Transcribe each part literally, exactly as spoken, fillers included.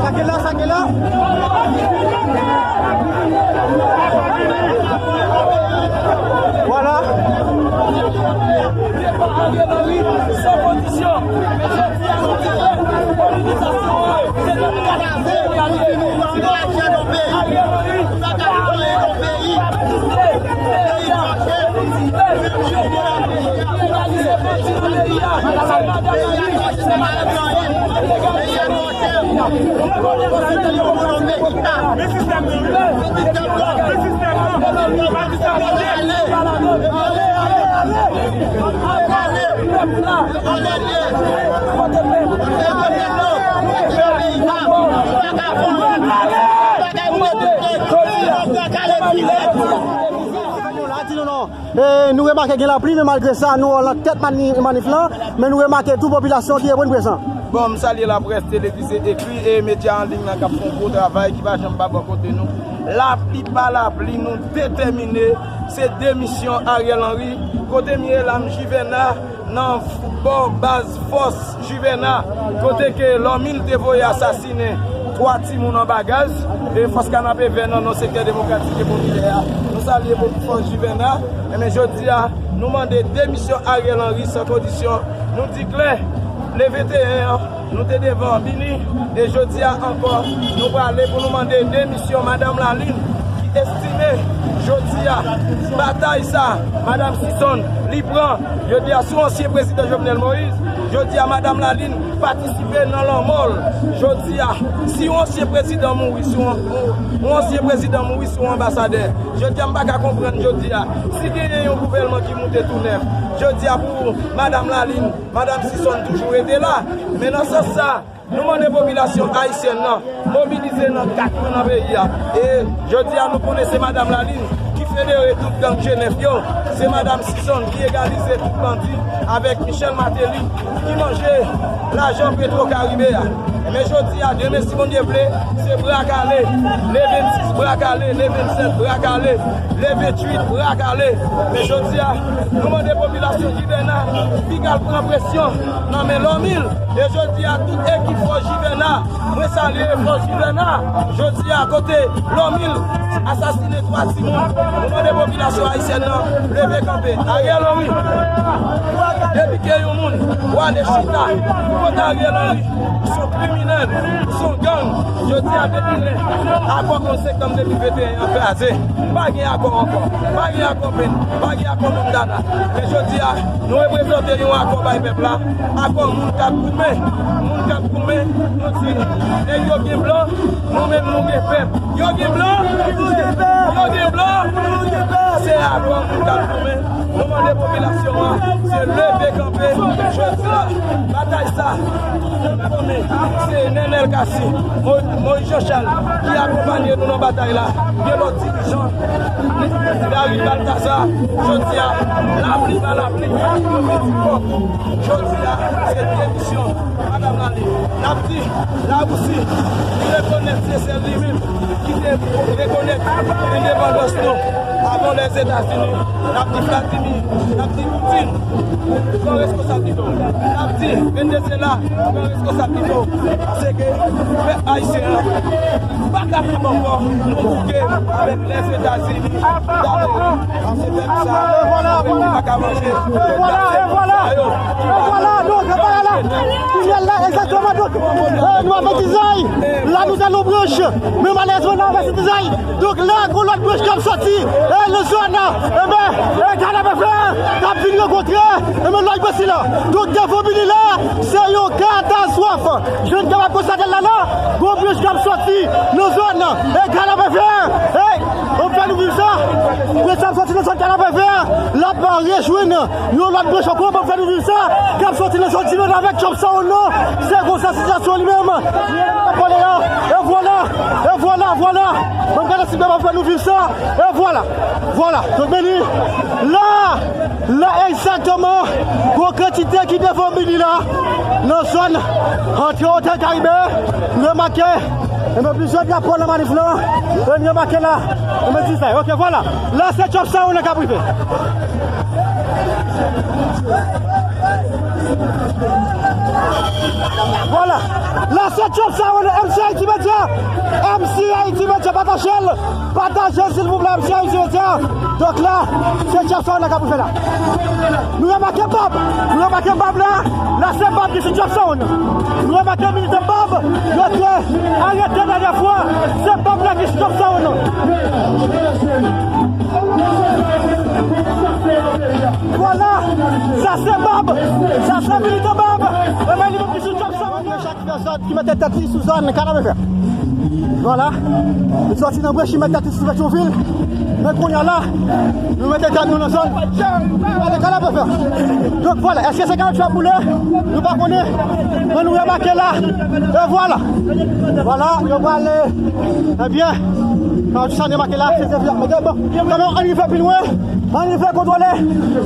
Sa ki la, sa ki la. Vwala. Depa Ariel Henry san kondisyon. Mesye, si a nou di mobilizasyon an, se nan kat Ariel Henry. La, di nou non. E, nou remake gen lapli, men malgre sa, nou an tèt mani-, manif lan, men nou remake tou popilasyon ki reprann prezan. Bon, m salye laprès televize, ekri e medya an liy lan k ap fè yon gwo travay ki pa janm pa bò kote nou. Lapli pa lapli, nou detèmine, se demisyon Ariel Henry. Kote m ye la, m Juvena, nan f-, bò baz fòs Juvena, kote ke Lòmil te voye asasinen twa timoun anba gaz, e fòs Kanapevè nan non sektè demokratik e popilè a. Nou salye pou fòs Juvena. Enben, jodi a, nou mande demisyon Ariel Henry san kondisyon. Nou di klè, le venteyen an, nou te devan Bini, e jodi a ankò, nou prale pou nou mande demisyon Madanm Lalin, ki estime jodi a, batay sa, Madanm Sison, li pran, jodi a, sou ansyen prezidan Jovenel Moïse, jodi a, Madanm Lalin patisipe nan lanmò l. Jodi a, si yon ansyen prezidan mouri, si yon, yon ansyen prezidan mouri, si yon anbasadè, jodi a, m pa ka konprann jodi a, si genyen yon gouvèlman ki moute tou nèf, jodi a, pou Madanm Lalin, Madanm Sison toujou rete la. Men nan sans sa, nou mande popilasyon ayisyèn nan mobilize nan kat kwen nan peyi a. E jodi a, nou konnen se Madanm Lalin ki federe tout gang G nèf yo. Se Madanm Sison ki egalize tout bandi avèk Michel Martelly ki manje lajan Petro Caribe a. Men jodi a, demen, si Bondye vle, se bra kale. Le vennsis, bra kale. Le vennsèt, bra kale. Le venntuit, bra kale. Men jodi a, nou mande popilasyon Juvena, piga l pran presyon nan men Lòmil. E jodi a, tout ekip fòs Juvena, mwen salye fòs Juvena. Jodi a, kote Lòmil asasinen twa timoun, nou mande popilasyon ayisyèn nan leve kanpe. Ariel Henry, depi ke yon moun, w ale chita, kote Ariel Henry, se yon kriminèl, se yon gang. Jodi a, depi lè akò onz septanm de mil venteyen an kraze, pa gen akò ankò, pa gen akò Penn, pa gen akò Montana. Men jodi a, nou reprezante yon akò bay pèp la, akò moun k ap goumen, moun k ap goumen, nou di, nèg yo gen blan, nou menm nou gen pèp. Yo gen blan, yo gen blan, se akò moun k ap goumen. Nou mande popilasyon an, se leve kanpe, jodi a, batay sa, tout moun konnen, se Nenel Cassy, Mo-, Moïse Jean Charles, ki akonpanye nou nan batay la, gen lòt dirijan, David Balthazar, jodi a, lapli pa lapli, nou vin di kòk, jodi a, se demisyon. Madanm Lalin, n ap di, Larisi, li rekonèt se sèl li menm ki te rekonèt endepandans nou avan Lèzetazini. N ap di Vladimir, n ap di Putin, pran reskonsablite w. N ap di Venezuela, pran reskonsablite w. Paske pèp ayisyen an pa kapab ankò nou bouke avèk Lèzetazini. Gade, se pèp sa, nou pa ka manje. E vwala, e vwala. E vwala, donk, e vwala la. Kounye a la, egzakteman, donk, euh, nou avèk Dizay. La, nou te nan branch. Men malerezman, nou avèk Dizay. Donk, la, gon lòt branch k ap sòti. E, nan zòn nan. Enben, e, Kanapevè k ap vin rankontre. Enben, lòt branch la. Donk, devan Bini la, se yon katastwòf. Jan n kapab konstate l la, la, gon branch k ap sòti nan zòn nan. E, Kanapevè, e, w ap fè nou viv sa. Branch k ap sòti nan zòn Kanapevè, l ap rejwenn yon lòt branch ankò, ban m fè nou viv sa, k ap sòti nan zòn Diven avèk Trump sa ou non, se konsa sitiyasyon li menm. Li menm k ap pale la, e vwala, e vwala, vwala. Ban m gade si m kapab fè nou viv sa, e vwala, vwala. Donk, men li, la, la egzakteman, gon kantite ki devan Bini la, nan zòn antre Otèl Karibe, nou remake, enben, plizyè drapo nan manif lan, e nou remake la, enben, Dizay, ok, vwala. La, se Trump sa ou non k ap rive. Vwala. La se Trump sa, M C Haiti Media. M C Haiti Media, pataje l. Pataje l, silvouplè, M C Haiti Media. Donk la, se Trump sa, nou ka pou fè la. Nou remake bab. Nou remake bab la. La se bab ki sou Trump sa. Nou remake militan bab. Yo te arete dènyè fwa. Se bab la ki sou Trump sa. Vwala. Sa se bab. Sa se militan bab. E men li menm ki sou Trump sa. Ki mete tèt li sou zòn Kanapevè. Vwala. Li sòti nan Bwechimèt, tèt li sou Petyonvil. Men kounye a la, nou mete tèt nou nan zòn Kanapevè. Donk vwala, èske se kawotchou ap boule? Nou pa konnen. Men nou remake la. E vwala. Vwala, yo prale. Ebyen, kawotchou sa remake la, se depi ap mete. Bon, kanmenm, ann rive pi lwen. Ann rive kontwole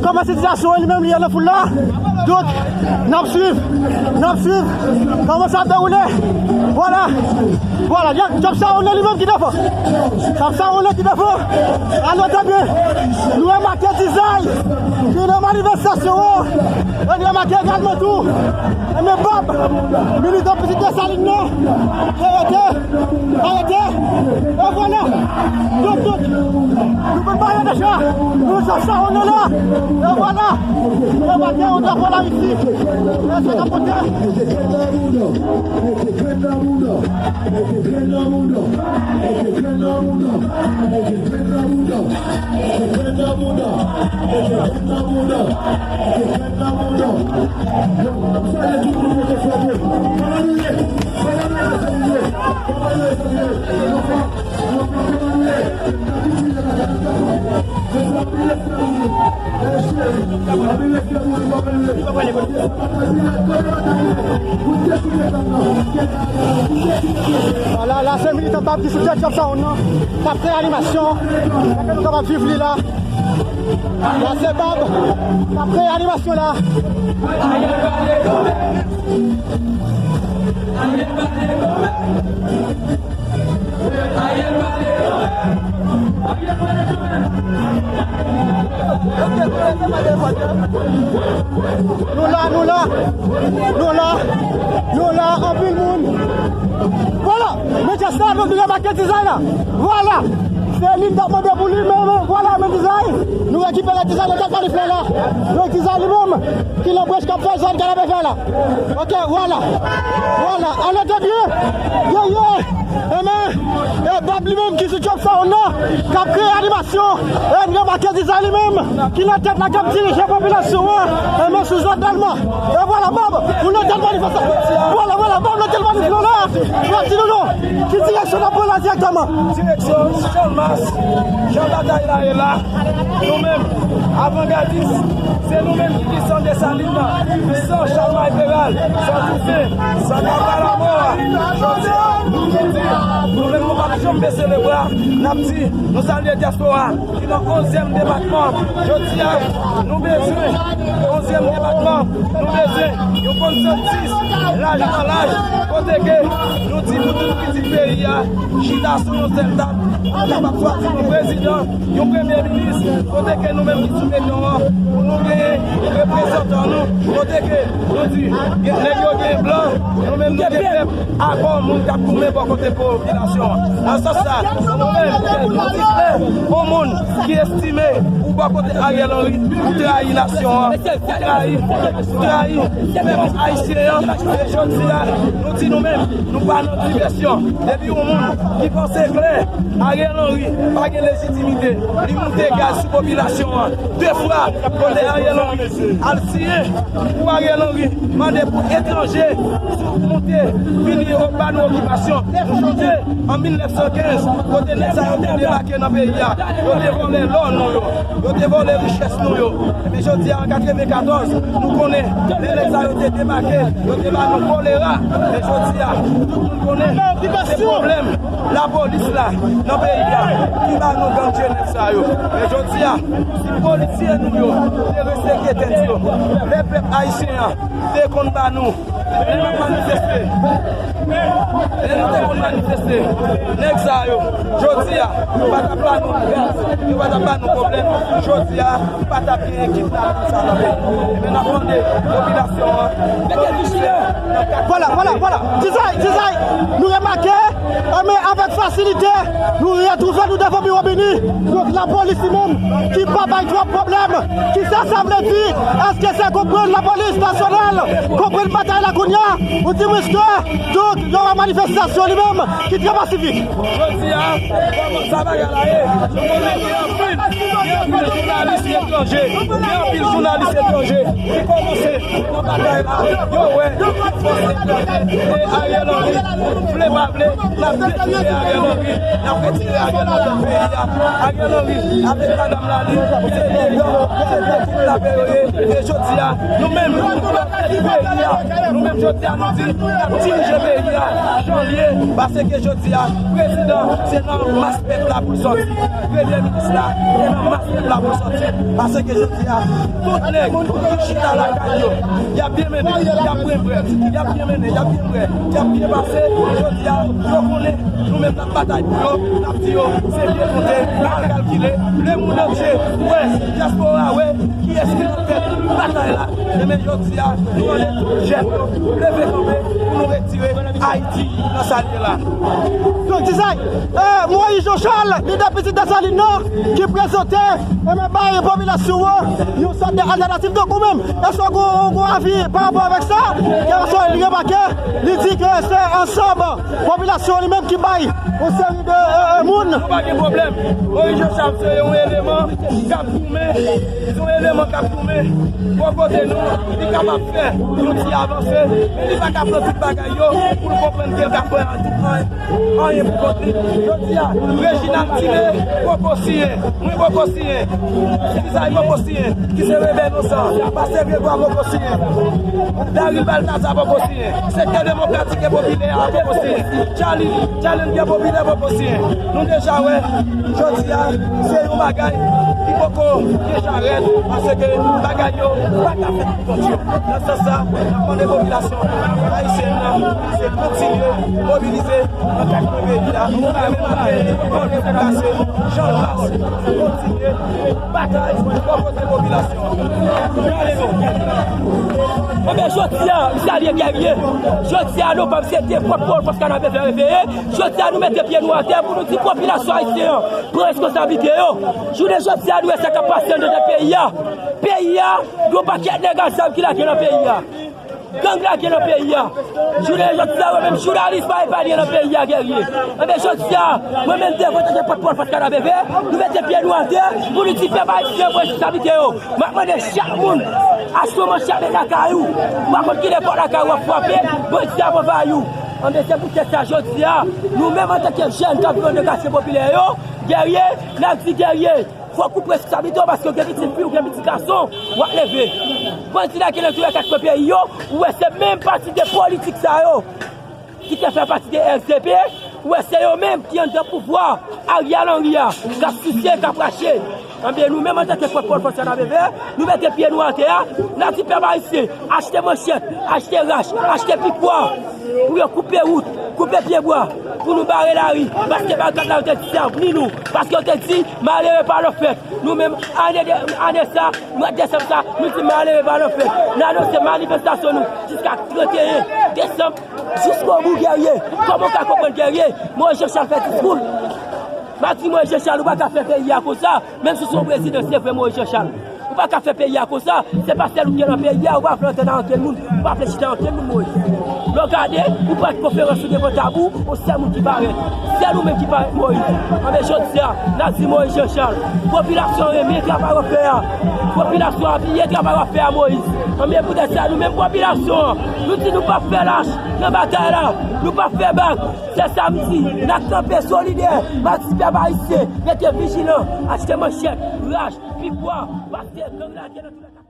kòman sitiyasyon an li menm li ye nan foul la. Donk, n ap swiv, n ap swiv kòman sa ap dewoule. Vwala, vwala, Trump sa li menm ki devan. Trump sa li ki devan. Ann tande, nou remake Dizay ki nan manifestasyon an. E nou remake egalman tou, e men bab, militan Pitit Desalin nan, arete. Arete! E vwala! Tout, tout! Nou konn bagay deja! Nou sòt sa, nou la! E vwala! E vwala, yon drapo Layiti! E sa k ap pote! La, la, se militan bab ki sou tèt Job Sound nan. K ap kreye animasyon. Fè ke nou kapab viv li la. La, se bab. K ap kreye animasyon la. Nou la, nou la. Nou la. Nou la, anpil moun. Vwala. Men Dizay la, nou remake Dizay la. Vwala. Se li n t ap mande pou li, men, men, vwala, men Dizay. Nou rekipere Dizay nan tèt manif la. Donk Dizay li menm, ki nan brèch k ap fè zòn Kanapevè la. Ok, vwala. Vwala, ale de byen. Ye, ye. E men, e bab li menm ki sou Job Sound nan, k ap kreye animasyon. E n remake Dizay li menm, ki nan tèt la, k ap dirije popilasyon an. E men sou zòn Dèlma. E vwala, bab, ou nan tèt manifestasyon. Vwala, vwala, bab nan tèt manifestasyon la. Vwala, di nou non. Ki direksyon n ap pran la dirèkteman? Direksyon Chanmas, jan batay la ye la. Nou menm, avangadis, se nou menm ki desann Desalin nan, san Chalmay Peral, san Tousen, san Kabral Amò a. Jodi a, nou di, nou menm nou p ap janm bese lebra, n ap di, nou salye dyaspora ki nan onzyèm depatman. Jodi a, nou bezwen onzyèm depatman, nou bezwen yon konsansis laj nan laj, kote ke nou di pou tout pitit peyi a chita sou yon sèl tab, nou kapab chwazi yon prezidan, yon premye minis, kote ke nou menm ki sou Petyon an, pou nou genyen reprezantan nou, kote ke nou di, gen, nèg yo gen blan, nou menm nou gen pèp, akò moun k ap goumen bò kote popilasyon an. Nan sans sa, nou menm, nou di klè, yon moun ki estime ou bò kote Ariel Henry, ou trayi nasyon an, ou trayi, ou trayi pèp ayisyen an. E jodi a, nou di nou menm, nou pa nan divèsyon. Depi yon moun ki panse klè, Ariel Henry pa gen lejitimite, li moute gaz sou popilasyon an de fwa, kote Ariel Henry al siyen pou Ariel Henry mande pou etranje sou moute vini ba nou okipasyon. Nou sonje an mil nèf san kenz, kote nèg sa yo te debake nan peyi a, yo te vòlè lò nou yo, yo te vòlè richès nou yo. Men jodi a, an katrevenkatòz, nou konnen lè nèg sa yo te debake, yo te ba nou kolera. Men jodi a, tout moun konnen se pwoblèm lapolis la nan peyi a ki ba nou gang G nèf sa yo. Men jodi a, si polisye nou yo te respekte tèt yo, lè pèp ayisyen an te konn ba nou Lè n ap manifeste, lè nou te konn manifeste, nèg sa yo, jodi a, yo pa t ap ba nou gaz, yo pa t ap ba nou pwoblèm. Jodi a, pa t ap genyen kidnapin sa nan peyi. Ebyen, n ap mande popilasyon an, rete vijilan nan kat Vwala, vwala, vwala. Dizay, dizay, nou remake, eh, men avèk fasilite, nou retwouve nou devan biwo Mini. Donk, lapolis li menm, ki pa bay twòp pwoblèm. Kisa sa vle di? Èske se konprann lapolis nasyonal konprann batay la kounye a? Ou di mwen, donk, yon manifestasyon li menm ki trè pasifik. Jodi a, kòman sa bagay la ye? Nou konnen gen anpil, gen anpil jounalis etranje, gen anpil jounalis etranje ki kòmanse nan batay la. Yo wè ki fòs etranje e Ariel Henry, vle pa vle, n ap detire Ariel Henry, n ap retire Ariel Henry nan peyi a. Ariel Henry avèk madanm la, li se nèg, se nèg tout la peyi yo ye. E jodi a, nou menm, nou menm, nou menm, jodi a, nou di, n ap dirije peyi a jan l ye, paske jodi a, prezidan, se nan mas pèp la pou l sòti. Premye minis la, se nan mas pèp la pou l sòti. Paske jodi a, tout nèg ki chita lakay yo, y ap byen mennen, y ap byen bwè, y ap byen mennen, y ap byen bwè, y ap byen pase. Jodi a, yo konnen nou menm n ap batay pou yo, n ap di yo, se byen konte, n ap kalkile. Lemondantye wè, dyaspora wè, kiyès ki nan tèt batay la. Ebyen, jodi a, nou mande tout jèn yo leve kanpe pou nou retire Ayiti nan sa l ye la. Donk, dizay, eh, Moïse Jean Charles, lidè Pitit Desalin nan, ki prezante, eh, men, bay popilasyon an yon sòt de altènativ. Donk, ou menm, èske w gon, w gon avi pa rapò avèk sa? Kèlkeswa li remake, li di ke se ansanm popilasyon li menm ki bay yon seri de, eh, eh, moun. Nou pa gen pwoblèm. Moïse Jean Charles se yon eleman k ap goumen, se yon eleman k ap goumen bò kote nou, li kapab fè yon ti avanse, men li pa ka pran tout bagay yo pou l konprann ke l ka fè an tout anyen, anyen pou kont li. Jodi a, Reginald Timé poko siyen, mwen poko siyen, Sivizay poko siyen, ki se rebèl nan san, Pastè Grégoire poko siyen, Daryl Balthazar poko siyen, Sektè Demokratik e Popilè a poko siyen, Charlie, Charlie Pierre Popilè poko siyen. Nou deja wè, jodi a, se yon bagay ki poko deja rèd, paske bagay yo pa ka fèt pou kont yo. Nan sans sa, n ap mande popilasyon ayisyèn nan, se kontinye mobilize nan kat kwen peyi a, demen maten, pou n kase Jan Ras, kontinye batay bò kote popilasyon an. Ebyen, jodi a, m salye gèrye. Jodi a, novanm, se de pòtpawòl Fòs Kanapevè Reveye. Jodi a, nou mete pye nou atè pou nou di popilasyon ayisyen an pran reskonsablite yo. Jounen jodi a, nou wè sa k ap pase anndan peyi a. Peyi a, yon pakèt nèg a zam ki lage nan peyi a. Gang lage nan peyi a. Jounen jodi a, mwen menm jounalis pa epanye nan peyi a, gèrye. Ebyen, jodi a, mwen menm devan antanke pòtpawòl Fòs Kanapevè, nou mete pye nou atè pou nou di pèp ayisyen pran reskonsablite yo. M ap mande chak moun, achte yon manchèt, met lakay ou. Ou pa konn ki nenpòt lakay w ap frape, bandi ap anvayi w. Ebyen, se poutèt sa, jodi a, nou menm antanke jèn k ap viv anndan katye popilè yo, gèrye, n ap di gèrye. Fò w koupe reskonsablite w, paske w gen pitit fi, w gen pitit gason, w ap leve. Bandi lage nan tou lè kat kwen peyi yo, ou wè se menm pati de politik sa yo ki te fè pati de L D P, ou wè se yo menm ki anndan pouvwa Ariel Henry a, k ap souse, k ap rache. Ebyen, nou menm antanke pòtpawòl Fòs Kanapevè, nou mete pye nou atè a, n ap di pèp ayisyen, achte manchèt, achte rach, achte pikwa. Pou yo koupe wout, koupe pyebwa, pou nou bare lari, paske bagay la yo te di se avni nou, paske yo te di malere pa nan fèt. Nou menm, ane de, ane sa, mwa desanm sa, nou di malere pa nan fèt. Nou anonse manifestasyon nou jiska trannteyen desanm, jiskobou gèrye. Kòman w ka konprann gèrye? Moïse Jean Charles fè diskou l. M ap di Moïse Jean Charles, ou pa ka fè peyi a konsa. Menm si w se yon prezidan, se vre Moïse Jean Charles. Ou pa ka fè peyi a konsa. Se pa sèl ou ki nan peyi a, ou pa vle antann ak ankenn moun, ou pa vle chita ak ankenn moun, Moïse. Lè w gade, ou pran konferans ou devan tab ou, yon sèl moun ki parèt. Sèl ou menm ki parèt, Moïse. Anben, jodi a, n ap di Moïse Jean Charles, popilasyon an renmen travay w ap fè a. Popilasyon an apiye travay w ap fè a, Moïse. Anben, poutèt sa, nou menm popilasyon an, nou di nou p ap fè lach nan batay la, nou p ap fè bak. Se sa m di, n ap kanpe solidè, m ap di pèp ayisyen, rete vijilan, achte manchèt, rach, pikwa, paske gang lage nan tout lè.